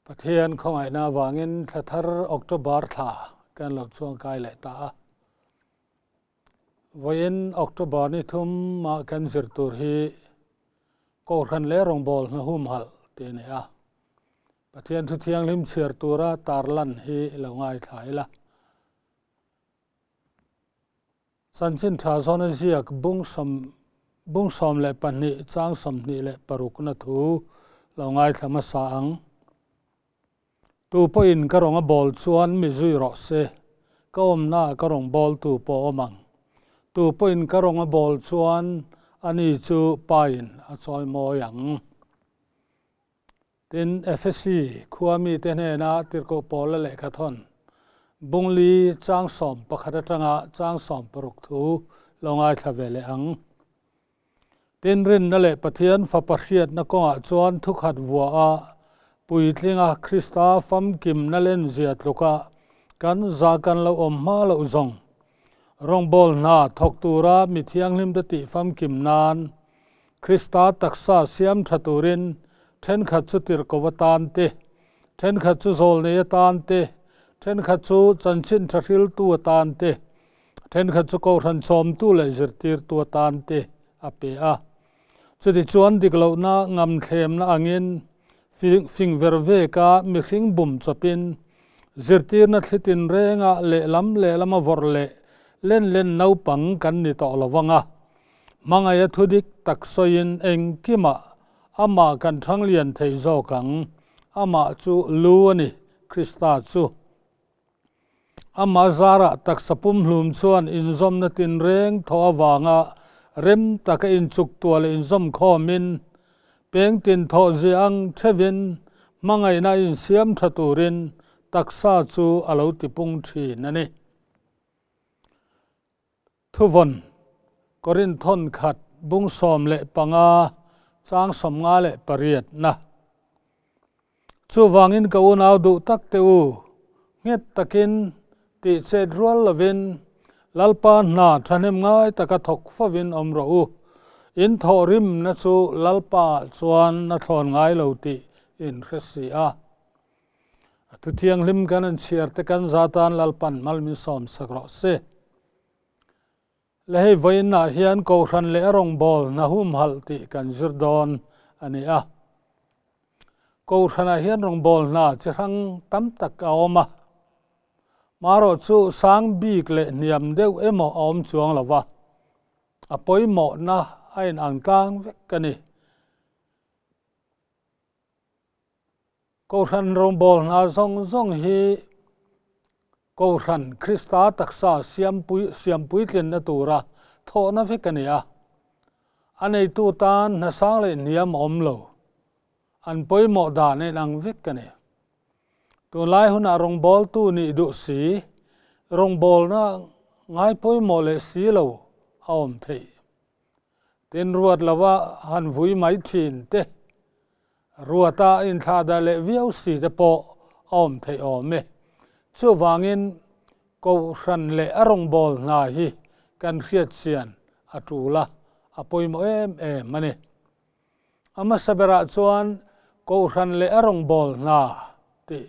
Pathian khawngaihna avangin thla thar October thla kan lo chuangkai leh ta a. Vawiin October ni thum ah kan zir tur hi Kohhran leh rawngbâwl hna humhalh tih a ni a. Pathian thu thianghlim chhiar tura tarlan hi lo ngaithla ila. Chanchin tha zawna ziak bung 12 chang 26 na thu lo ngaithla hmasa ang. Tu pawhin ka rawng a bawl chuan mi zui rawh se, ka awmnaah ka rawng bawltu pawh awm ang. Tu pawhin ka rawng a bawl chuan ani chu Pain a chawi mawi ang. Tin, Efesi khua mite hnena tirhkoh Paula lehkha thawn, Bungli chang 11 atanga chang 16 thu lo ngaithla ve leh ang. Tin, rinna leh Pathian Fapa hriatna kawngah chuan thukhat vuah a, puitlinga Krista famkimna lenzia tluka kan za kan lo awm hma loh zawng, rawngbâwl hna thawk tura mi thianghlimte tih famkim nan Krista taksa siam tha turin thenkhat chu tirhkoh atan te, thenkhat chu zawlnei atan te, thenkhat chu chanchin tha hriltu atan te, Thenkhat chu Kohhran chawmtu leh zirtirtu atan te a pe a. Chutichuan dik lohna ngamthlemna angin fing ver veka mihring bum chawpin zirtirna thli tinrenga lehlam lehlama vawrh leh len len naupang kan ni tawh lo vang a. Hmangaih a thudik tak sawiin engkimah amah kan thanglian thei zawk ang. Amah chu lu a ni, Krista chu. Amah zarah taksa pumhlum chuan inzawmna tinreng thaw avanga rem taka inchuk tuah leh inzawm khawmin, peng tin thawh zia ang theuhin hmangaihna insiam tha turin taksa chu a lo tipung thin a ni. Thuvawn, Korinth thawn khat bung 15 chang 58 na. Chuvangin ka unau duh tak te u, nghet takin tih chet rual lovin Lalpa hna thahnem ngai taka thawk fovin awm rawh u. In thawhrimna chu Lalpa chuan a thlawn ngai lo tih in hre si a. A thu thianghlim kan an chhiar te kan za tan Lalpan mal min sawm sak rawh se. Le hei vawiinah hian Kohhran leh a rawngbâwl hna humhalh tih kan zir dawn a ni a. Kohhranah hian rawngbâwl hna chi hrang tam tak a awm a. Marawh chu sang bik leh hniam deuh emaw a awm chuang lo va, a pawimawhna a inang tlang vek a ni. Kohhran rawngbâwl hna zawng zawng hi Kohhran Krista taksa siampui siam puitlinna tura thawhna vek a ni a. A neitu tan hna sang leh hniam a awm lo. An pawimawh dan a inang vek a ni. Tunlai hunah rawngbâwltu nih duh si, rawngbâwlna ngai pawimawh leh si lo a awm theih. Tin ruat lova han vui mai thin te, ruata inthlahdah leh viau si te pawh a awm theih awm e. Chuvangin Kohhran leh a rawngbâwl hna hi kan hriat chian a tul a, a pawimawh em em a ni. A hmasa berah chuan Kohhran leh a rawngbâwl hna tih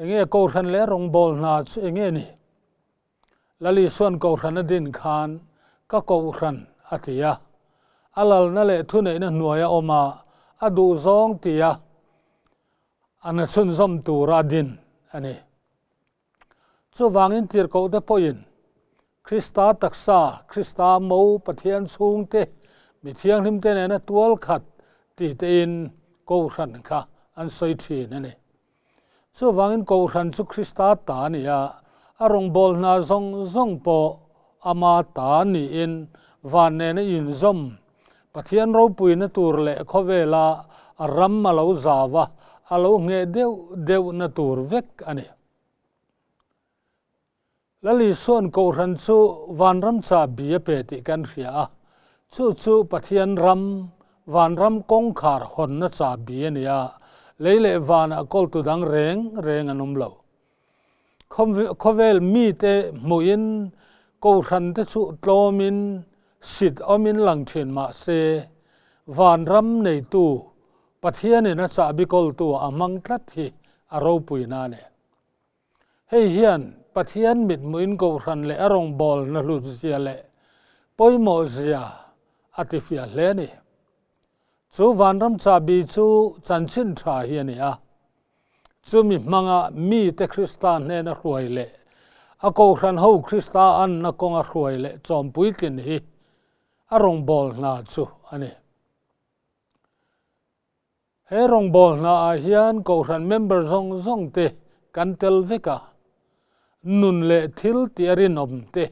enge Kohhran leh a rawngbâwl hna chu enge ni? Lalisuan Kohhran a din khan ka Kohhran a ti a, a lalna leh thuneihna hnuaia awm a, a duhzawng ti a, a na chhunzawm tura a din a ni. Chuvangin tirhkohte pawhin Krista taksa, Krista mo Pathian chhungte, mi thianghlimte nena tual khat tih tein Kohhran kha an sawi thin a ni. Chuvangin Kohhran chu Krista ta a ni a, a rawngbâwl hna zawng zawng pawh ama ta niin van nena inzawm, Pathian ropuina tur leh khawvela a ram a lo zau a, a lo ngheh deuh deuhna tur vek a ni. Lal Isua'n Kohhran chu vanram chahbi a pe tih kan hria a, chu chu Pathian ram, vanram kawngkhar hawnna chahbi a ni a, lei leh vanah kawltu dang reng reng an awm lo. Khawvel mite hmuhin Kohhran te chu tlawmin sit awmin lang thin mah se, vanram neitu Pathianin a chahbi kawltu a hmang tlat hi a ropuina a ni. Hei hian Pathian mithmuhin Kohhran leh a rawngbawlna hlutzia leh pawimawhzia a tifiah hle a ni. Chu vanram chahbi chu chanchin tha hi a ni a. Chumi hmanga mite Krista hnena hruai leh a Kohhran ho Krista anna kawnga hruai leh chawm puitlin hi a rawngbâwl hna chu a ni. He rawngbâwl hnaah hian Kohhran member zawng zawng te kan tel vek a, nun leh thil tih a rinawm te,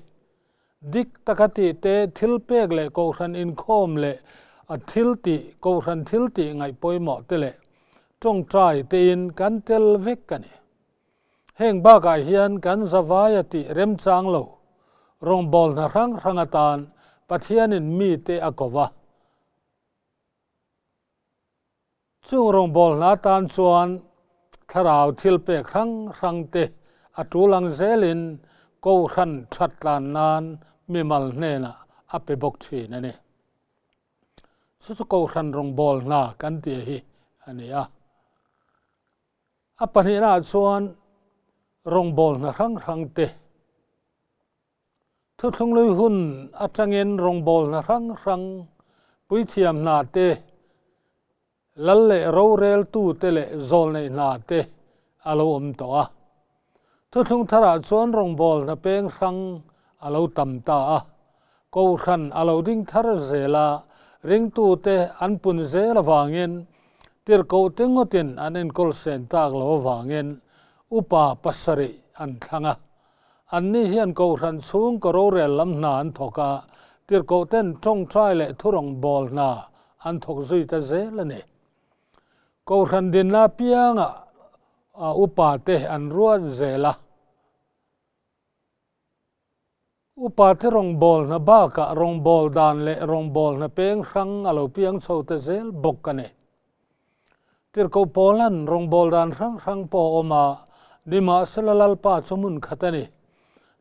dik taka tih te, thil pek leh Kohhran inkhawm leh a thil tih, Kohhran thil tih ngaih pawimawh te leh tawngtai tein kan tel vek a ni. Heng bakah hian kan zavaia tih remchang lo rawngbâwl hna hrang hrang atan Pathianin mite a ko va. Chung rawngbâwl hna atan chuan thlarau thil pek hrang hrang te a tul ang zelin Kohhran that tlan nan mimal hnenah a pe bawk thin a ni. Chu chu Kohhran rawngbâwl hna kan tih hi a ni a. A pahnihnaah chuan rawngbâwl hna hrang hrang te Thuthlunglui hun atangin rawngbâwl hna hrang hrang, puithiam hna te, lal leh roreltute leh zawlneih hna te a lo awm tawh a. Thuthlung tharah chuan rawngbâwl hna peng hrang a lo tam ta a, Kohhran a lo ding thar zel a, ringtute an pun zel avangin tirhkohte ngawtin an enkawl sen tak lo avangin upa pasarih an thlang a. Anni hian Kohhran chhungkaw rorel lam hna an thawk a, tirhkohten tawngtai leh thurawng bawl hna an thawk zui ta zel a ni. Kohhran dinna apiangah upate an ruat zel a. Upate rawngbâwl hna bâkah rawngbâwl dan leh rawngbâwl hna peng hrang a lo piang chho ta zel bawk a ni. Tirhkoh Paula'n rawngbâwl dan hrang hrang pawh a awm a, nimahsela Lalpa chu hmun khat a ni.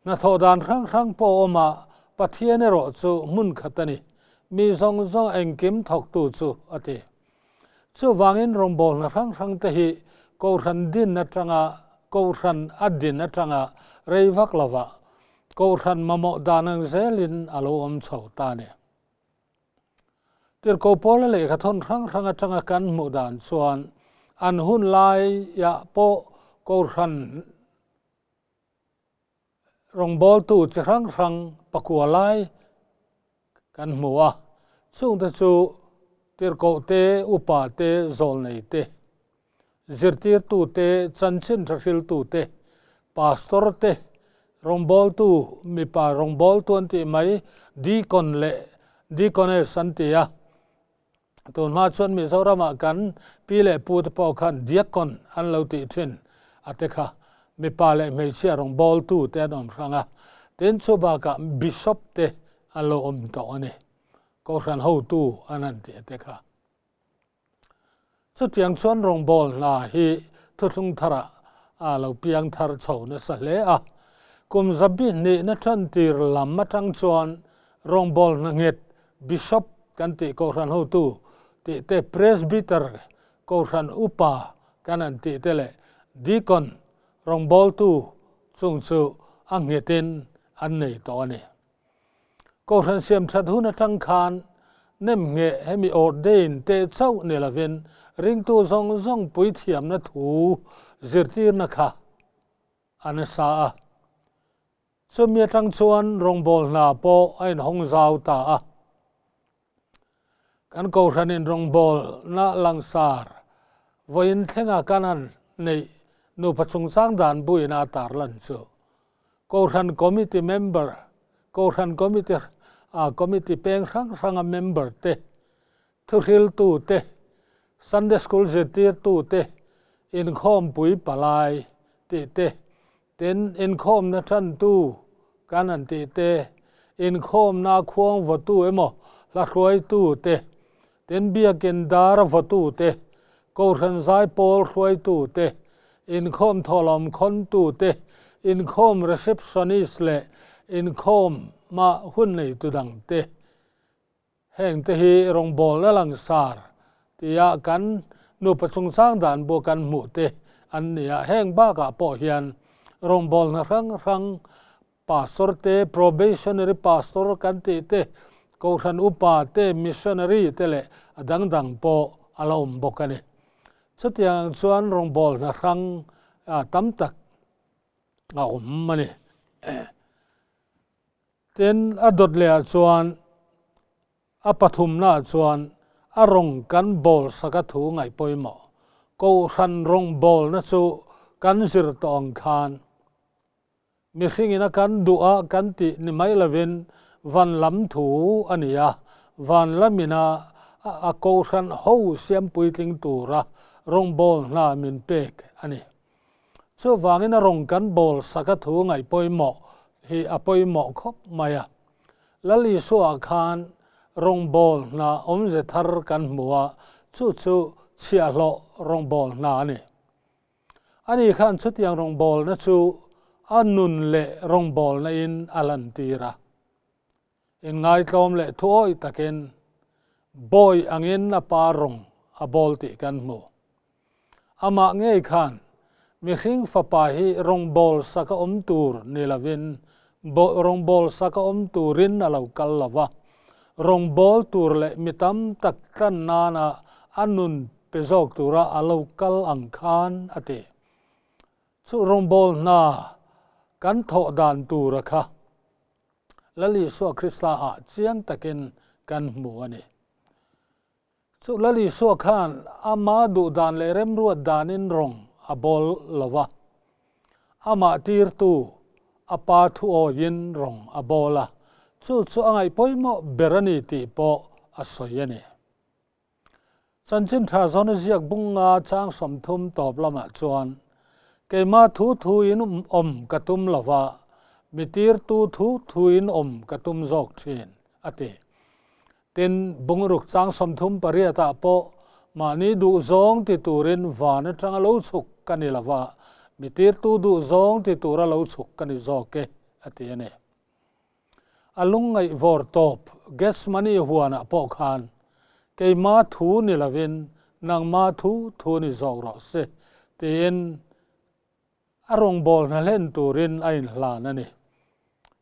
Hnathawh dan hrang hrang pawh a awm a, Pathian erawh chu hmun khat a ni. Mi zawng zawng engkim thawktu chu a ti. Chuvangin rawngbâwl hna hrang hrang te hi Kohhran din atanga Kohhran a din atanga rei vak lovah Kohhran mamawh dan ang zelin a lo awm chho ta a ni. Tirhkoh Paula lehkha thawn hrang hrang atanga kan hmuh dan chuan an hun laiah pawh Kohhran rawngbawltu chi hrang hrang pakua lai kan hmu a, chungte chu tirhkoh te, upa te, zawlnei te, zirtirtu te, chanchin thahriltu te, pastor te, rawngbawltu, mipa rawngbawltu an tih mai, deacon leh deaconess an ti a. Tun hma chuan Mizoramah kan pi leh pu te pawh khan Diakon an lo tih thin a te kha mipa leh hmeichhia rawngbawltu te an awm hrang a, tin chu bakah Bishop te an lo awm tawh a ni, Kohhran hotu an han tih a te kha. Chutiang chuan rawngbâwl hna hi thuthlung tharah a lo piang thar chho nasa hle a. Kum zabi hnihna ṭantir lam aṭang chuan rawngbâwl hna nghet Bishop kan tih Kohhran hotu tih te, Presbyter Kohhran upa kan han tih te leh Deacon rawngbâwltu chung chu a nghetin an nei tawh a ni. Kohhran siam that hun atang khan nemngheh hemi ordain te chauh ni lovin ringtu zawng zawng puithiamna thu zirtirna kha a nasa a. Chumi atang chuan rawngbâwl hna pawh a inhawng zau ta a. Kan Kohhranin rawngbâwlna langsar vawiin thlenga kan han neih nupa chungchang dan buina a tarlan chu Kohhran Committee member, Kohhran Committee ah Committee peng hrang hranga member te, thuhriltu te, Sunday School zirtirtu te, inkhawmpui palai tih te, Tin, inkhawmna tantu kan han tih te, inkhawmna khuang vawtu emaw hla hruaitu te, tin biakin dar vawtu te, kohhran zaipawl hruaitu te, inkhawm thawhlawm khawntu te, inkhawm receptionist leh inkhawma hun neitu dang te, Hengte hi rawngbawlna langsar tia kan nupa chungchang dan buah kan hmuh te an ni a. Heng bakah pawh hian rawngbawlna hrang hrang Pastor te, Probationary Pastor kan tih te, Kohhran Upa te, Missionary te leh a dang dang pawh a la awm bawk a ni. Chutiang ang chuan rawngbawlna hrang tam tak a awm a ni. Tin, a dawt lehah chuan a pathumnaah chuan a rawng kan bawl sak a thu ngaih pawimawh. Kohhran rawngbawlna chu kan zir tawh ang khan Mihringin a kan duh a kan tih ni mai lovin van lam thu a ni a, van lamin a a kohhran ho siam puitling tura rawngbâwl hna min pek a ni. Chuvangin a rawng kan bâwl sak a thu ngaih pawimawh hi a pawimawh khawp mai a. Lal Isua khan rawngbâwl hna awmze thar kan hmu a, chu chu chhiahhlawh rawngbâwl hna a ni. Ani khan chutiang rawngbawlna chu a nun leh rawngbawlna in a lantir a. Inngaitlawm leh thuawih takin bawi angin a pa rawng a bawl tih kan hmu. Amah ngei khan mihring fapa hi rawngbâwl sak a awm tur ni lovin rawngbâwl sak a awm turin a lo kal lo va, rawngbâwl tur leh mi tam tak tlan nana a nun pe zawk tura a lo kal ang khan a ti. Chu rawngbâwl hna kan thawh dan tura kha Lal Isua Krista ah chiang takin kan hmu a ni. Chu Lal Isua khan ama duh dan leh remruat danin rawng a bawl lo va, amah tirtu a pa thuawiin rawng a bawl a, chu chu a ngaih pawimawh ber a ni tih pawh a sawi a ni. Chanchin tha zawn a ziak bunga chang 30 tawp lamah chuan, Keimah thu thuin awm ka tum lo va, mi tirtu thu thuin awm ka tum zawk thin, a ti. Tin, bungruk chang 38 ah pawh mahni duh zawng ti turin van atanga lo chhuk ka ni lo va, mi tirtu duh zawng ti tura lo chhuk ka ni zawk e, a ti a ni. A lungngaih vawr tawp Gethsemane huanah pawh khan keima thu ni lovin nangma thu thu ni zawk rawh se tiin a rawngbâwl hna hlen turin a inhlan a ni.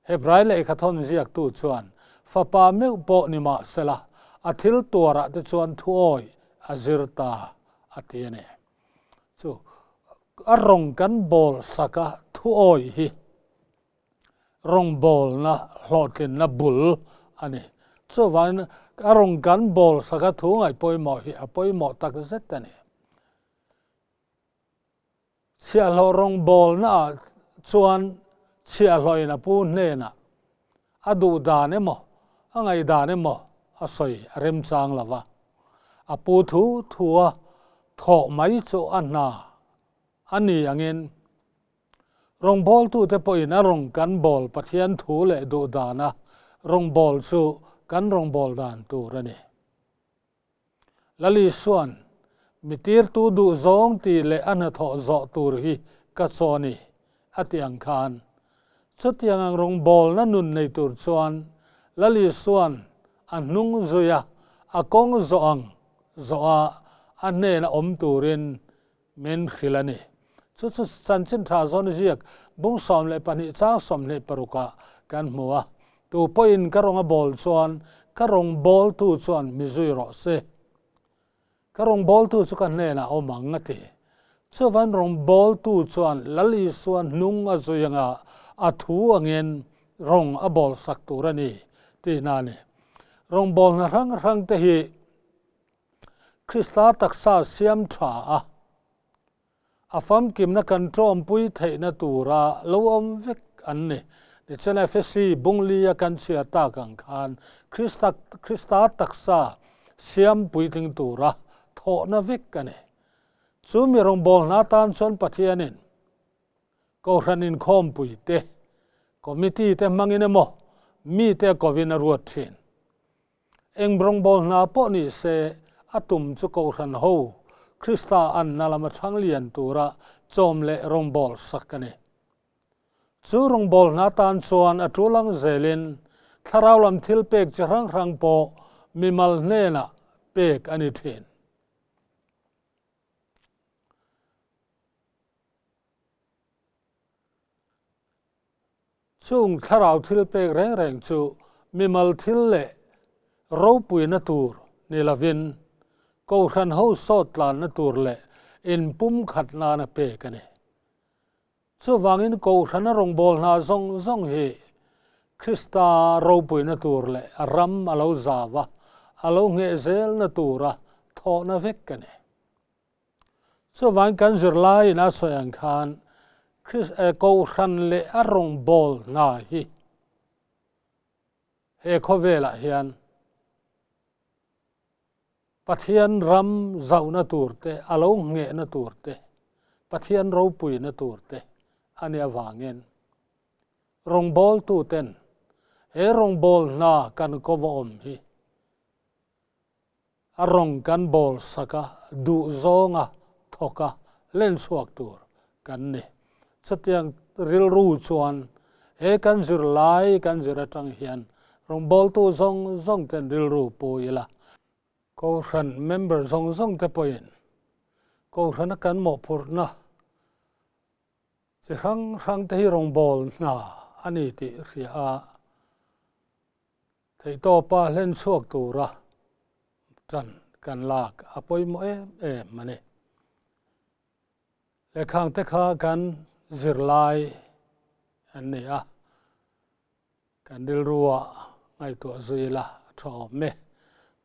Hebrai lehkhathawn ziaktu chuan fapa meuh pawh ni mah sela a thil tuarah te chuan thuawi a zir ta a ti a ni. Chu a rawng kan bâwl saka thuawi hi rawngbawlna hlawhtlinna bul a ni. Chuvangin a rawng kan bawl saka thu ngaih pawimawh hi a pawimawh tak zet a ni. Chhiahhlawh rawngbawlna ah chuan chhiahhlawhin a pu hnenah a duh dan emaw a ngaihdan emaw a sawi a remchang lo va, a pu thu thua thawh mai chu a hna a ni angin Rawngbawltute pawhin a rawng kan bawl Pathian thu leh duh dana rawngbâwl chu kan rawngbâwl dan tur a ni. Lal Isua'n, Mi tirtu duh zawng tih leh a hnathawh zawh tur hi ka chaw a ni, a ti ang khan. Chutiang ang rawngbâwlna nun nei tur chuan Lal Isua'n a hnung zui a, a kawng zawh ang zawha a hnena awm turin Min hrilh a ni. Chu chu chanchin tha zawn ziak bung 12 chang 26 ah kan hmu a. Tu pawhin ka rawng a bawl chuan ka rawng bawltu chuan mi zui rawh se. Ka rawng bawltu chu ka hnenah awm ang a ti. Chuvan rawng bawltu chuan Lal Isua hnung a zui anga a thu angin rawng a bawl sak tur a ni tihna a ni. Rawngbawlna hrang hrang te hi Krista taksa siam tha a, a famkimna kan tawmpui theihna tura lo awm vek an ni. Tichuan Efesi bunglia kan chhiar tak ang khan Krista Krista taksa siam puitling tura thawhna vek a ni. Chu mi rawngbawlna atan chuan Pathianin Kohhran inkhawmpui te, committee te hmangin emaw mite a kovin a ruat thin. Eng rawngbâwl hna pawh ni se, a tum chu Kohhran ho Krista anna lama chhang lian tura chawm leh rawngbâwl sak a ni. Chu rawngbâwl hna tan chuan a tul ang zelin thlarau lam thil pek chi hrang hrang pawh mimal hnenah pek a ni thin. Chung thlarau thil pek reng reng chu mimal thil leh ropuina tur ni lovin Kohhran ho sawt tlanna tur leh inpumkhat nana pek a ni. Chuvangin Kohhrana rawngbâwl hna zawng zawng hi Krista ropuina tur leh a ram a lo zau a, a lo ngheh zelna tura thawhna vek a ni. Chuvangin kan zirlaiin a sawi ang khan Kohhran leh a rawngbâwl hna hi he khawvelah hian Pathian ram zauhna tur te, a lo nghehna tur te, Pathian ropuina tur te a nih avangin rawngbawltuten he rawngbâwl hna kan kova awm hi a rawng kan bawl sak a, duh zawnga thawk a, len chhuak tur kan ni. Chutiang rilru chuan he kan zirlai kan zir atang hian rawngbawltu zawng zawng ten rilru pu ila, Kohhran member zawng zawng te pawhin Kohhrana kan mawhphurhna chi hrang hrang te hi rawngbâwl hna a ni tih hria a, theihtawpa hlen chhuak tura ṭan kan lak a pawimawh em em a ni. Lehkhang te kha kan zirlai an ni a, kan rilrua ngaihtuah zui ila a tha awm e.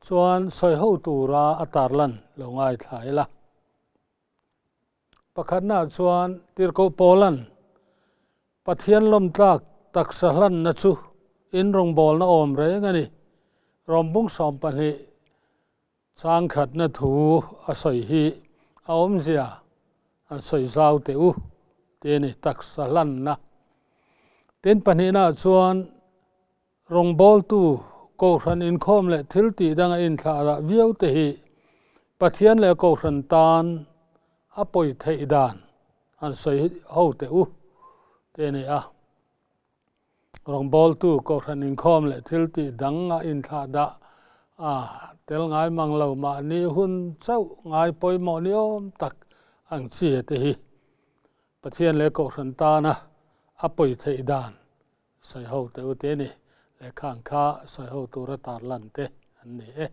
Chuan sawi ho tura a tarlan lo ngaithla ila. Pakhatnaah chuan Tirhkoh Paulan Pathian lawmtlak taksa hlanna chu in rawngbawlna awm reng a ni. Rawmbung 12 Changkhatna thu a sawi hi a awmzia an sawi zau teh u tih a ni, taksa hlanna. Tin pahnihnaah chuan rawngbawltu Kohhran inkhawm leh thil tih danga inthlah rah viau te hi Pathian leh Kohhran tan a pawi theih dan an sawi ho teh u tih a ni a. Rawngbawltu Kohhran inkhawm leh thil tih dang a inthlah dah a tel ngai mang lo mahni hun chauh ngai pawimawh ni awm tak ang chi te hi Pathian leh Kohhran tana a pawi theih dan sawi ho teh u te ni lehkha ang kha sawi ho tura tarlan te an ni e.